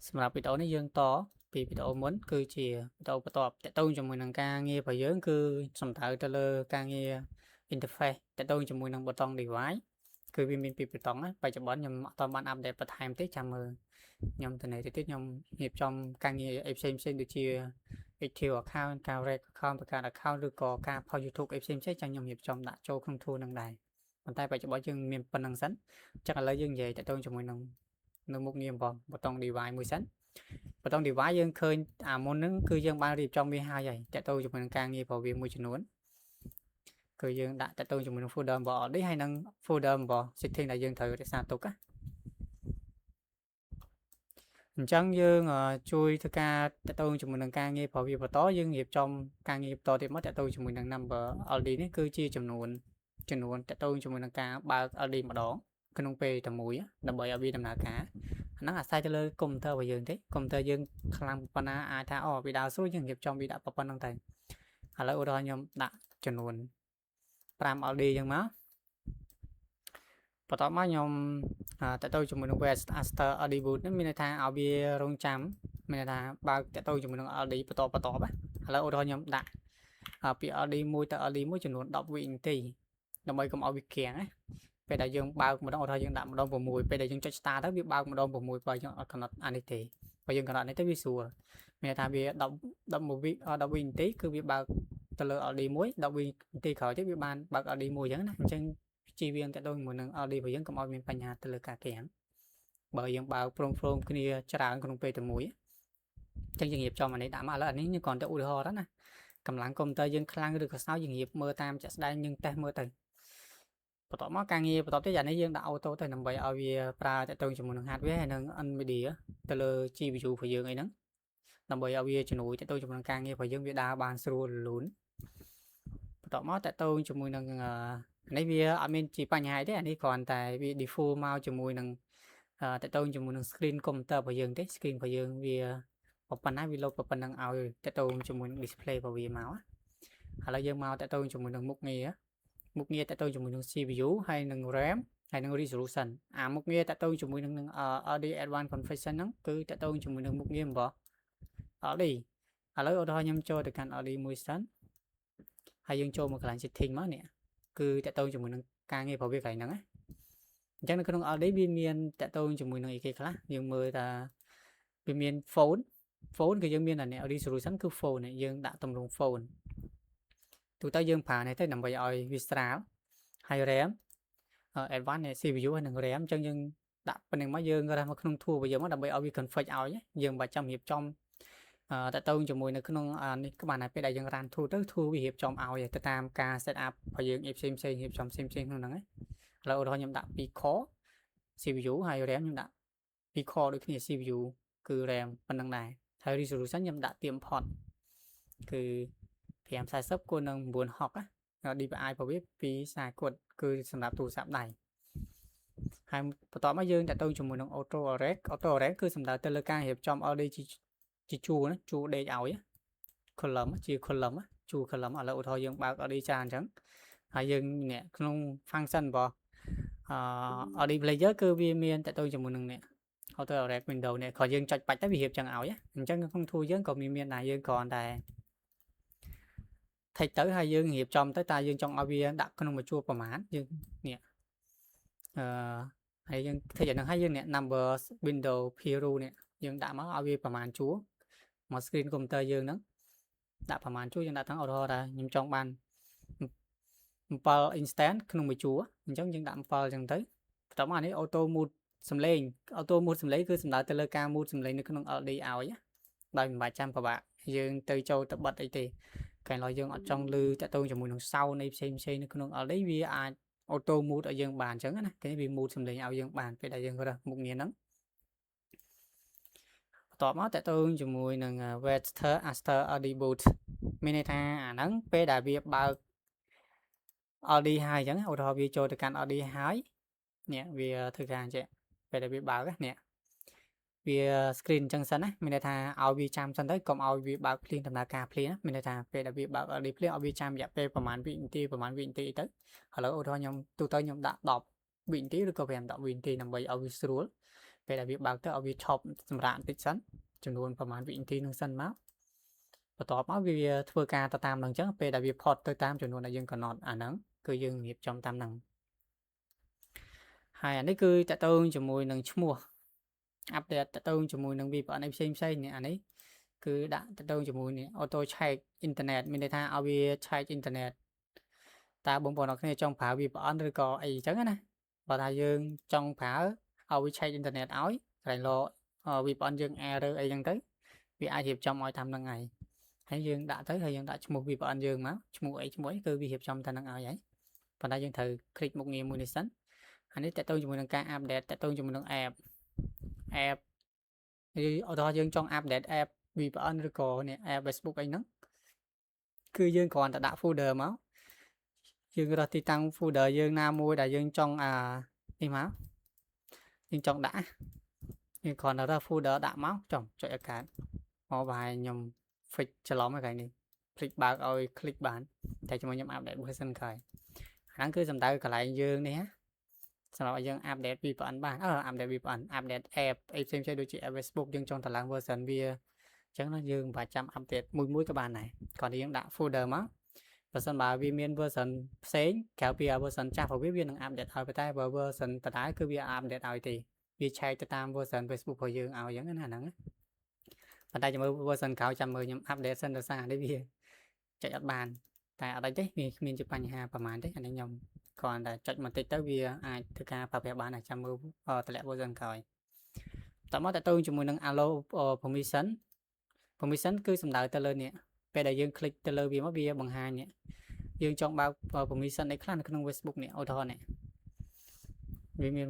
សម្រាប់វីដេអូនេះយើងតពីវីដេអូមុនគឺជាវីដេអូបន្ទាប់ទាក់ទងជាមួយនឹងការងាររបស់យើងគឺសំដៅទៅលើការងារ interface ទាក់ទងជាមួយនឹងប៊ូតុង device គឺវាមានពីរប៊ូតុងណាបច្ចុប្បន្នខ្ញុំអត់ទាន់បាន update បន្ថែមទេចាំមើលខ្ញុំទៅនេះទៀតខ្ញុំរៀបចំការងារអីផ្សេងផ្សេងដូចជា active account ការ reg account បង្កើត account ឬក៏ការផុស YouTube អីផ្សេងផ្សេងចាំខ្ញុំរៀបចំដាក់ចូលក្នុង tool នឹងដែរប៉ុន្តែបច្ចុប្បន្នយើងមានប៉ុណ្្នឹងសិនអញ្ចឹងឥឡូវយើងនិយាយទាក់ទងជាមួយនឹងនៅមុខងាររបស់ប៊ូតុង device មួយសិនប៊ូតុង device យើងឃើញអាមុនហ្នឹងគឺយើងបានរៀបចំវាហើយហើយទាក់ទងជាមួយនឹងការងាររបស់វាមួយចំនួនគឺយើងដាក់ទាក់ទងជាមួយនឹង folder របស់ LD ហើយនិង folder របស់ setting ដែលយើងត្រូវរក្សាទុកណាអញ្ចឹងយើងជួយធ្វើការទាក់ទងជាមួយនឹងការងាររបស់វាបន្តយើងរៀបចំការងារបន្តទៀតមកទាក់ទងជាមួយនឹង number LD នេះគឺជាចំនួនចំនួនទាក់ទងជាមួយនឹងការបើក LD ម្ដងក្នុងពេលតែមួយដើម្បីឲ្យវាដំណើរការអាហ្នឹងអាស្រ័យទៅលើកុំព្យូទ័ររបស់យើងទេកុំព្យូទ័រយើងខ្លាំងប៉ុណ្ណាអាចថាអូវាដើរស្រួលយើងរៀបចំវាដាក់ប៉ុណ្្នឹងទៅឥឡូវឧទាហរណ៍ខ្ញុំដាក់ចំនួន5 LD អញ្ចឹងមកបន្ទាប់មកខ្ញុំតទៅជាមួយនឹង wait after LD boot នេះមានន័យថាឲ្យវារងចាំមានន័យថាបើកតទៅជាមួយនឹង LD បន្តបន្តណាឥឡូវឧទាហរណ៍ខ្ញុំដាក់ពី LD 1ទៅ LD 1ចំនួន10វិនាទីដើម្បីកុំឲ្យវាគាំងណាពេលដែលយើងបើកម្ដងឧទាហរណ៍យើងដាក់ម្ដង6ពេលដែលយើងចុច start ទៅវាបើកម្ដង6បើយើងអត់កំណត់អានេះទេបើយើងកំណត់នេះទៅវាស្រួលមានន័យថាវា10 11វិ10វិនាទីគឺវាបើកទៅលើ LD 1 10វិនាទីក្រោយទៀតវាបានបើក LD 1អញ្ចឹងណាអញ្ចឹងជៀសវាងតទៅជាមួយនឹង LD របស់យើងកុំឲ្យមានបញ្ហាទៅលើការគាំងបើយើងបើកព្រមព្រមគ្នាច្រើនក្នុងពេលតែមួយអញ្ចឹងយើងរៀបចំអានេះដាក់មកឥឡូវអានេះខ្ញុំគ្រាន់តែឧទាហរណ៍ណាកម្លាំងកុំព្យូទ័រយើងខ្លាំងឬក៏ខ្សោយយើងរៀបមើលតាមជាក់ស្ដែងយើងតេស្តមើលទៅបន្ទាប់មកការងារបន្ទាប់ទៀតអានេះយើងដាក់ auto ទៅដើម្បីឲ្យវាប្រើទាក់ទងជាមួយនឹង hardware ហើយនិង NVIDIA ទៅលើ GPU របស់យើងអីហ្នឹងដើម្បីឲ្យវាជំនួយទាក់ទងជាមួយនឹងការងាររបស់យើងវាដើរបានស្រួលរលូនបន្ទាប់មកទាក់ទងជាមួយនឹងនេះវាអត់មានជាបញ្ហាទេអានេះគ្រាន់តែវា default មកជាមួយនឹងទាក់ទងជាមួយនឹង screen computer របស់យើងទេ screen របស់យើងវាប៉ុណ្ណាវាលោតប៉ុណ្ណឹងឲ្យទាក់ទងជាមួយនឹង display របស់វាមកឥឡូវយើងមកទាក់ទងជាមួយនឹងមុខងារមុខងារទាក់ទងជាមួយនឹង CPU ហើយនឹង RAM ហើយនឹង resolution អាមុខងារទាក់ទងជាមួយនឹង LD Advanced Configuration ហ្នឹងគឺទាក់ទងជាមួយនឹងមុខងាររបស់ LD ឥឡូវឧទាហរណ៍ខ្ញុំចូលទៅកាន់ LD មួយសិនហើយយើងចូលមកកន្លែង setting មកនេះគឺទាក់ទងជាមួយនឹងការងាររបស់វាកន្លែងហ្នឹងណាអញ្ចឹងនៅក្នុង LD វាមានទាក់ទងជាមួយនឹងអីគេខ្លះយើងមើលថាវាមាន phone phone គឺយើងមានអានេះ resolution គឺ phone នេះយើងដាក់ទម្រង់ phone ទូទៅយើងប្រើនេះទៅដើម្បីឲ្យវាស្រាលហើយ RAM advanced នេះ CPU ហើយនិង RAM អញ្ចឹងយើងដាក់ប៉ុណ្្នឹងមកយើងរើសមកក្នុង tool របស់យើងមកដើម្បីឲ្យវា config ឲ្យយើងមិនបាច់ចាំរៀបចំតទៅជាមួយនៅក្នុងនេះក៏បានដែរពេលដែលយើង run tool ទៅ tool វារៀបចំឲ្យទៅតាមការ set up របស់យើងផ្សេងផ្សេងរៀបចំផ្សេងផ្សេងក្នុងហ្នឹងឥឡូវឧទាហរណ៍ខ្ញុំដាក់2 core CPU ហើយ RAM ខ្ញុំដាក់2 core ដូចគ្នា CPU គឺ RAM ប៉ុណ្្នឹងដែរហើយ resolution ខ្ញុំដាក់ទៀមផុតគឺ540គុណនឹង960ណា DPI របស់វា240គុតគឺសម្រាប់ទូរស័ព្ទដៃហើយបន្ទាប់មកយើងតទៅជាមួយនឹង auto arrange auto arrange គឺសំដៅទៅលើការរៀបចំ LD ជាជាជួរណាជួរដេកឲ្យ column ជា column ជួរ column ឥឡូវឧទាហរណ៍យើងបើក LD ច្រើនអញ្ចឹងហើយយើងនេះក្នុង function របស់អឺ LD player គឺវាមានតទៅជាមួយនឹងនេះ auto arrange window នេះគ្រាន់យើងចុចបាច់ទៅវារៀបចឹងឲ្យអញ្ចឹងក្នុង tool យើងក៏មានដែរយើងគ្រាន់តែ tick ទៅហើយយើងរៀបចំទៅតើយើងចង់ឲ្យវាដាក់ក្នុងមួយជួរប្រមាណយើងនេះអឺហើយយើង tick អាហ្នឹងហើយយើងនេះ number window per row នេះយើងដាក់មកឲ្យវាប្រមាណជួរមក screen computer យើងហ្នឹងដាក់ប្រមាណជួរយើងដាក់ทั้ងឧទាហរណ៍ថាខ្ញុំចង់បាន7 instant ក្នុងមួយជួរអញ្ចឹងយើងដាក់7អញ្ចឹងទៅបន្ទាប់មកអានេះ auto mute សំឡេង auto mute សំឡេងគឺសំដៅទៅលើការ mute សំឡេងនៅក្នុង LD ឲ្យដោយមិនបាច់ចាំពិបាកយើងទៅចូលទៅបិទអីទេកាលឡើយយើងអត់ចង់ឮតាក់ទងជាមួយនឹង sound នៃផ្សេងផ្សេងនៅក្នុង LD វាអាច auto mute ឲ្យយើងបានអញ្ចឹងណាគេវា mute សំឡេងឲ្យយើងបានពេលដែលយើងរើសមុខងារហ្នឹងបន្ទាប់មកតាក់ទងជាមួយនឹង wait after LD boot មានន័យថាអាហ្នឹងពេលដែលវាបើក LD ហើយអញ្ចឹងឧទាហរណ៍វាចូលទៅកាន់ LD ហើយនេះវាធ្វើការអញ្ចឹងពេលដែលវាបើកនេះវា screen អញ្ចឹងសិនណាមានន័យថាឲ្យវាចាំសិនទៅកុំឲ្យវាបើកភ្លាមដំណើរការភ្លាមមានន័យថាពេលដែលវាបើក LD ភ្លាមឲ្យវាចាំរយៈពេលប្រហែលវិនាទីប្រហែលវិនាទីទៅឥឡូវឧទាហរណ៍ខ្ញុំទូទៅខ្ញុំដាក់10វិនាទីឬក៏5 10វិនាទីដើម្បីឲ្យវាស្រួល។ ពេលដែលវាបើកទៅឲ្យវាឈប់សម្រាកបន្តិចសិនចំនួនប្រហែលវិនាទីនឹងសិនមកបន្ទាប់មកវាធ្វើការទៅតាមនឹងអញ្ចឹងពេលដែលវាផុតទៅតាមចំនួនដែលយើងកំណត់អាហ្នឹងគឺយើងរៀបចំតាមហ្នឹងហើយអានេះគឺតកតងជាមួយនឹងឈ្មោះ update តកតងជាមួយនឹង VPN អីផ្សេងផ្សេងនេះអានេះគឺដាក់តកតងជាមួយនេះ auto check internet មានន័យថាឲ្យវា check internet តើបងប្អូនអរគ្នាចង់ប្រើ VPN ឬក៏អីអញ្ចឹងណាបើថាយើងចង់ប្រើឲ្យវា check internet ឲ្យកន្លែងលោ VPN យើង error អីចឹងទៅវាអាចរៀបចំឲ្យតាមនឹងហើយហើយយើងដាក់ទៅហើយយើងដាក់ឈ្មោះ VPN យើងមកឈ្មោះអីឈ្មោះអីគឺវារៀបចំតែនឹងឲ្យហើយប៉ុន្តែយើងត្រូវ click មុខងារមួយនេះសិនអានេះតកតងជាមួយនឹងការ update តកតងជាមួយនឹង app app ឧទាហរណ៍យើងចង់ update app VPN ឬក៏នេះ app Facebook អីហ្នឹងគឺយើងគ្រាន់តែដាក់ folder មកយើងរើសទីតាំង folder យើងណាមួយដែលយើងចង់អានេះមកយើងចង់ដាក់យើងគ្រាន់តែរើស folder ដាក់មកចំចុចឲ្យកើតមកប្រហែលខ្ញុំ fix ច្រឡំហើយកន្លែងនេះភ្លេចបើកឲ្យ click បានតែជាមួយខ្ញុំ update version ក្រោយអាហ្នឹងគឺសំដៅកន្លែងយើងនេះណាសម្រាប់ឲ្យយើង update VPN បានអឺ update VPN update app អីផ្សេងៗដូចជា app Facebook យើងចង់តម្លើង version វាអញ្ចឹងណាយើងមិនបាច់ចាំ update មួយមួយក៏បានដែរគ្រាន់តែយើងដាក់ folder មកបើសិនបើវាមាន version ផ្សេងក្រៅពី version ចាស់របស់វាវានឹង update ឲ្យប៉ុន្តែបើ version ដដែលគឺវា update ឲ្យទេវាឆែកទៅតាម version Facebook របស់យើងឲ្យអញ្ចឹងណាហ្នឹងប៉ុន្តែចាំមើល version ក្រោយចាំមើលខ្ញុំ update សិនដោយសារនេះវាចុចអត់បានតែអត់អីទេវាគ្មានជាបញ្ហាប្រហែលទេអានេះខ្ញុំគ្រាន់តែចុចបន្តិចទៅវាអាចធ្វើការប្រើប្រាស់បានចាំមើលតម្លាក់ version ក្រោយតមកតទៅជាមួយនឹង allow permission permission គឺសំដៅទៅលើនេះពេលដែលយើង click ទៅលើវាមកវាបង្ហាញនេះយើងចង់បើក permission អីខ្លះនៅក្នុង Facebook នេះឧទាហរណ៍នេះវាមាន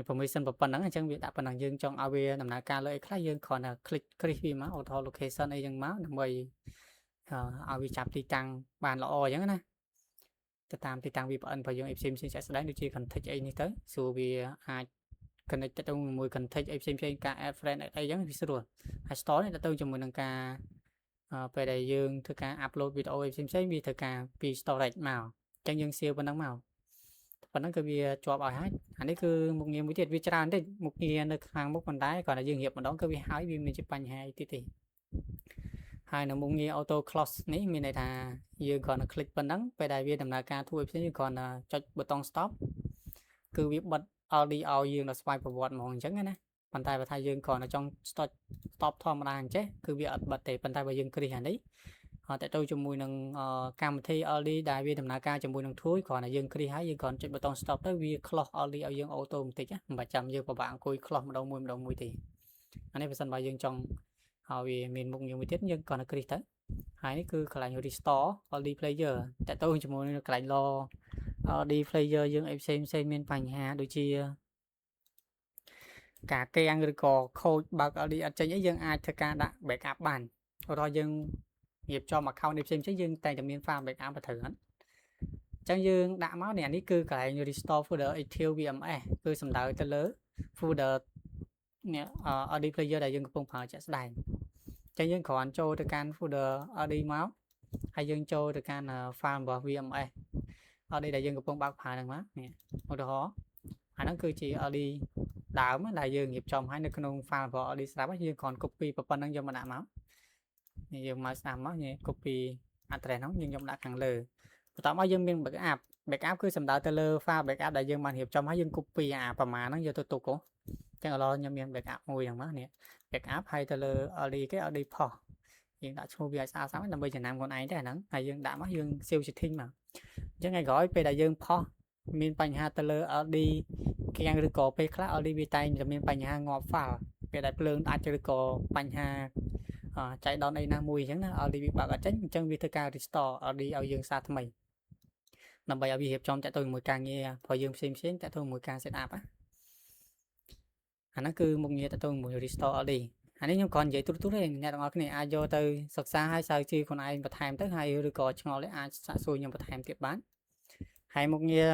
permission ប៉ុណ្ណឹងអញ្ចឹងវាដាក់ប៉ុណ្ណឹងយើងចង់ឲ្យវាដំណើរការលើអីខ្លះយើងគ្រាន់តែ click គ្រីសវាមកឧទាហរណ៍ location អីចឹងមកដើម្បីឲ្យវាចាប់ទីតាំងបានល្អអញ្ចឹងណាទៅតាមទីតាំង VPN របស់យើងអីផ្សេងផ្សេងជាក់ស្ដែងដូចជា contact អីនេះទៅសួរវាអាច connect ទៅជាមួយ contact អីផ្សេងផ្សេងការ add friend អីចឹងវាស្រួលហើយ store នេះទៅជាមួយនឹងការពេលដែលយើងធ្វើការ upload វីដេអូអីផ្សេងផ្សេងវាធ្វើការពី storage មកអញ្ចឹងយើង save ប៉ុណ្ណឹងមកប៉ុណ្ណឹងគឺវាជាប់ឲ្យហើយអានេះគឺមុខងារមួយទៀតវាច្រើនតិចមុខងារនៅខាងមុខប៉ុន្តែគ្រាន់តែយើងរៀបម្ដងគឺវាហើយវាមានជាបញ្ហាអីទៀតទេហើយនៅមុខងារ auto close នេះមានន័យថាយើងគ្រាន់តែ click ប៉ុណ្ណឹងពេលដែលវាដំណើរការធ្វើផ្សេងយើងគ្រាន់តែចុចប៊ូតុង stop គឺវាបិទ LD ឲ្យយើងដល់ស្វ័យប្រវត្តិហ្មងអញ្ចឹងណាប៉ុន្តែបើថាយើងគ្រាន់តែចង់ stop stop ធម្មតាអញ្ចេះគឺវាអត់បិទទេប៉ុន្តែបើយើងគ្រីសអានេះតទៅជាមួយនឹងកម្មវិធី LD ដែលវាដំណើរការជាមួយនឹង tool គ្រាន់តែយើងគ្រីសហើយយើងគ្រាន់ចុចប៊ូតុង stop ទៅវា close LD ឲ្យយើង auto បន្តិចមិនបាច់ចាំយើងពិបាកអង្គុយ close ម្ដងមួយម្ដងមួយទេអានេះបើសិនបើយើងចង់ឲ្យវាមានមុខងារមួយទៀតយើងគ្រាន់តែគ្រីសទៅហើយនេះគឺកន្លែង restore LD player តទៅជាមួយនឹងកន្លែង LD player យើងអីផ្សេងផ្សេងមានបញ្ហាដូចជាការកៀងឬក៏ខូចបើក LD អត់ចេញអីយើងអាចធ្វើការដាក់ backup បានឧទាហរណ៍យើងរៀបចំ account នេះផ្សេងៗយើងតែងតែមាន file backup ទៅត្រូវអត់អញ្ចឹងយើងដាក់មកនេះអានេះគឺកន្លែង restore folder active VMS គឺសំដៅទៅលើ folder នេះ LD player ដែលយើងកំពុងប្រើជាក់ស្ដែងអញ្ចឹងយើងគ្រាន់ចូលទៅកាន់ folder LD មកហើយយើងចូលទៅកាន់ file របស់ VMS LD ដែលយើងកំពុងបើកប្រើហ្នឹងមកនេះឧទាហរណ៍អាហ្នឹងគឺជា LD ដើមដែលយើងរៀបចំឲ្យនៅក្នុង file របស់ LD ស្រាប់យើងគ្រាន់ copy ប៉ុណ្្នឹងយកមកដាក់មកនេះយើងមកស្ដាំមកនេះ copy address ហ្នឹងយើងយកដាក់ខាងលើបន្ទាប់មកយើងមាន backup backup គឺសំដៅទៅលើ file backup ដែលយើងបានរៀបចំហើយយើង copy អាប្រមាណហ្នឹងយកទៅទុកហ៎ចឹងឥឡូវខ្ញុំមាន backup មួយហ្នឹងមកនេះ backup ហើយទៅលើ LD គេ LD post យើងដាក់ឈ្មោះវាឲ្យស្អាតស្អាតដើម្បីចំណាំខ្លួនឯងទេអាហ្នឹងហើយយើងដាក់មកយើង save setting មកអញ្ចឹងថ្ងៃក្រោយពេលដែលយើងផុសមានបញ្ហាទៅលើ LD គាំងឬក៏ពេលខ្លះ LD វាតែងតែមានបញ្ហាងាប់ file ពេលដែលភ្លើងដាច់ឬក៏បញ្ហាចៃដន្យអីណាមួយអញ្ចឹងណា LD វាបើកអត់ចេញអញ្ចឹងវាធ្វើការ restore LD ឲ្យយើងសារថ្មីដើម្បីឲ្យវារៀបចំតាក់ទងជាមួយការងារព្រោះយើងផ្សេងផ្សេងតាក់ទងជាមួយការ set up ណាអាហ្នឹងគឺមុខងារតាក់ទងជាមួយ restore LD អានេះខ្ញុំគ្រាន់និយាយទូទៅទេអ្នកទាំងអស់គ្នាអាចយកទៅសិក្សាហើយស្រាវជ្រាវខ្លួនឯងបន្ថែមទៅហើយឬក៏ឆ្ងល់ទេអាចសាកសួរខ្ញុំបន្ថែមទៀតបានហើយមុខងារ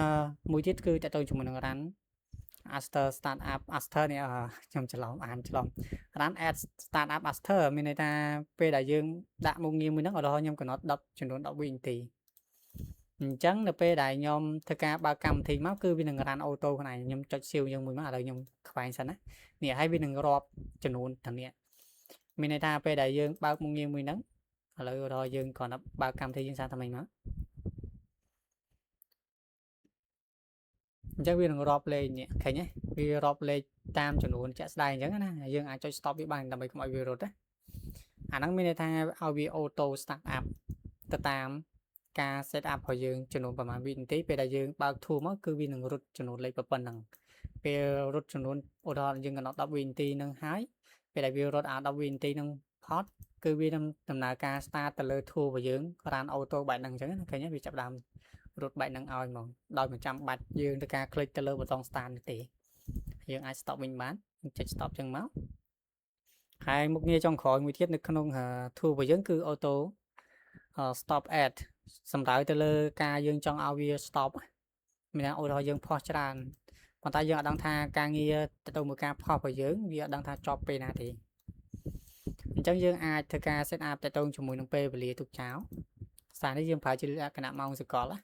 មួយទៀតគឺតាក់ទងជាមួយនឹង run after start up after នេះខ្ញុំច្រឡំអានច្រឡំ run at start up after មានន័យថាពេលដែលយើងដាក់មុខងារមួយហ្នឹងឧទាហរណ៍ខ្ញុំកំណត់10ចំនួន10វិនាទី អញ្ចឹងនៅពេលដែលខ្ញុំធ្វើការបើកកម្មវិធីមកគឺវានឹង run auto ខ្លួនឯងខ្ញុំចុច save យើងមួយមកឥឡូវខ្ញុំខ្វែងសិនណានេះហើយវានឹងរាប់ចំនួនទាំងនេះមានន័យថាពេលដែលយើងបើកមុខងារមួយហ្នឹងឥឡូវដល់យើងគ្រាន់តែបើកកម្មវិធីយើងសារថ្មីមកអញ្ចឹងវានឹងរាប់លេខនេះឃើញទេវារាប់លេខតាមចំនួនជាក់ស្ដែងអញ្ចឹងណាយើងអាចចុច stop វាបានដើម្បីកុំឲ្យវារត់ណាអាហ្នឹងមានន័យថាឲ្យវា auto start up ទៅតាមការ set up របស់យើងចំនួនប្រហែលវិនាទីពេលដែលយើងបើក tool មកគឺវានឹងរត់ចំនួនលេខប៉ុណ្ណឹងពេលរត់ចំនួនឧទាហរណ៍យើងកំណត់10វិនាទីនឹងហើយពេលដែលវារត់អា10វិនាទីនឹងផុតគឺវានឹងដំណើរការ start ទៅលើ tool របស់យើង run auto បែបហ្នឹងអញ្ចឹងណាឃើញទេវាចាប់ដើមរត់បែបហ្នឹងឲ្យហ្មងដោយមិនចាំបាច់យើងទៅការ click ទៅលើប៊ូតុង start នេះទេយើងអាច stop វិញបានចុច stop ចឹងមកហើយមុខងារចុងក្រោយមួយទៀតនៅក្នុង tool របស់យើងគឺ auto stop ad សំដៅទៅលើការយើងចង់ឲ្យវា stop មានថាឧទាហរណ៍យើងផុសច្រើនប៉ុន្តែយើងអត់ដឹងថាការងារទៅមួយការផុសរបស់យើងវាអត់ដឹងថាចប់ពេលណាទេអញ្ចឹងយើងអាចធ្វើការ set up តទៅជាមួយនឹងពេលវេលាទុកចោលសារនេះយើងប្រើជាលក្ខណៈម៉ោងសកលណា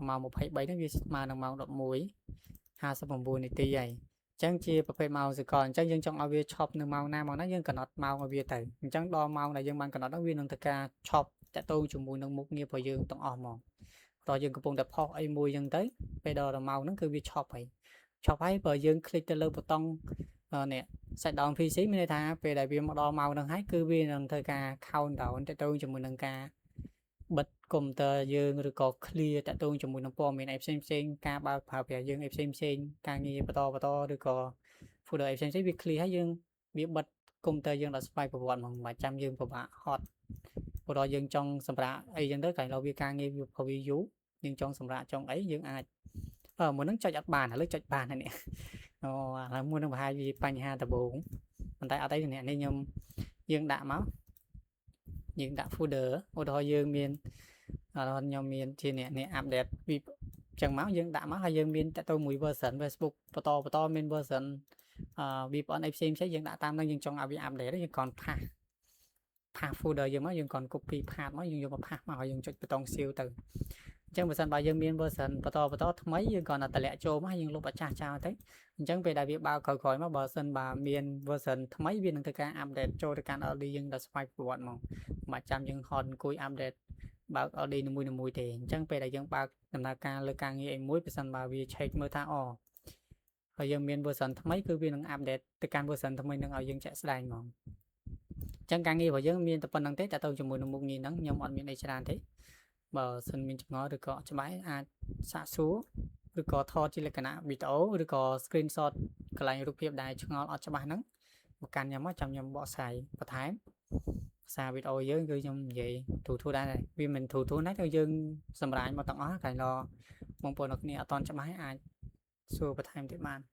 ម៉ោង23នេះវាស្មើនឹងម៉ោង11:59នាទីហើយអញ្ចឹងជាប្រភេទម៉ោងសកលអញ្ចឹងយើងចង់ឲ្យវាឈប់នៅម៉ោងណាម៉ោងណាយើងកំណត់ម៉ោងឲ្យវាទៅអញ្ចឹងដល់ម៉ោងដែលយើងបានកំណត់ហ្នឹងវានឹងធ្វើការឈប់តាក់ទងជាមួយនឹងមុខងាររបស់យើងទាំងអស់ហ្មងតោះយើងកំពុងតែផុសអីមួយអញ្ចឹងទៅពេលដល់ម៉ោងហ្នឹងគឺវាឈប់ហើយឈប់ហើយបើយើង click ទៅលើប៊ូតុងនេះ shut down PC មានន័យថាពេលដែលវាមកដល់ម៉ោងហ្នឹងហើយគឺវានឹងធ្វើការ count down តទៅជាមួយនឹងការបិទកុំព្យូទ័រយើងឬក៏ clear តាក់ទងជាមួយនឹងព័ត៌មានអីផ្សេងផ្សេងការបើកប្រើប្រាស់យើងអីផ្សេងផ្សេងការងារបន្តបន្តឬក៏ folder អីផ្សេងផ្សេងវា clear ហើយយើងវាបិទកុំព្យូទ័រយើងដល់ស្វ័យប្រវត្តិហ្មងមិនបាច់ចាំយើងពិបាកហត់ព្រោះដល់យើងចង់សម្រាកអីចឹងទៅក្រែងលោវាការងារវាព្រោះវាយូរយើងចង់សម្រាកចង់អីយើងអាចអឺមុនហ្នឹងចុចអត់បានឥឡូវចុចបានហើយនេះអូឥឡូវមុនហ្នឹងប្រហែលជាបញ្ហាដំបូងប៉ុន្តែអត់អីអ្នកនេះខ្ញុំយើងដាក់មកយើងដាក់ folder ឧទាហរណ៍យើងមានឥឡូវខ្ញុំមានជាអ្នកនេះ update ពីចឹងមកយើងដាក់មកហើយយើងមានតទៅមួយ version Facebook បន្តបន្តមាន version អឺ VPN អីផ្សេងផ្សេងយើងដាក់តាមនឹងយើងចង់ឲ្យវា update យើងគ្រាន់ paste paste folder យើងមកយើងគ្រាន់ copy path មកយើងយកមក paste មកហើយយើងចុចប៊ូតុង save ទៅអញ្ចឹងបើសិនបើយើងមាន version បន្តបន្តថ្មីយើងគ្រាន់តែតម្លាក់ចូលមកហើយយើងលុបអាចាស់ចោលទៅអញ្ចឹងពេលដែលវាបើកក្រោយៗមកបើសិនបើមាន version ថ្មីវានឹងធ្វើការ update ចូលទៅកាន់ LD យើងដល់ស្វ័យប្រវត្តិហ្មងមិនបាច់ចាំយើងហត់អង្គុយ update បើក LD នីមួយៗទេអញ្ចឹងពេលដែលយើងបើកដំណើរការលើការងារអីមួយបើសិនបើវា check មើលថាអូហើយយើងមាន version ថ្មីគឺវានឹង update ទៅកាន់ version ថ្មីនឹងឲ្យយើងជាក់ស្ដែងហ្មងអញ្ចឹងការងាររបស់យើងមានតែប៉ុណ្្នឹងទេតើទៅជាមួយនឹងមុខងារហ្នឹងខ្ញុំអត់មានអីច្រើនទេបើសិនមានចម្ងល់ឬក៏ច្បាស់អាចសាកសួរឬក៏ថតជាលក្ខណៈវីដេអូឬក៏ screenshot កន្លែងរូបភាពដែលឆ្ងល់អត់ច្បាស់ហ្នឹងមកកាន់ខ្ញុំមកចាំខ្ញុំបកស្រាយបន្ថែមភាសាវីដេអូយើងគឺខ្ញុំនិយាយទូទូដែរវាមិនទូទូណាស់គឺយើងសម្រាញមកទាំងអស់កែឡបងប្អូនអរគ្នាអត់តន់ច្បាស់អាចសួរបន្ថែមទៀតបាន។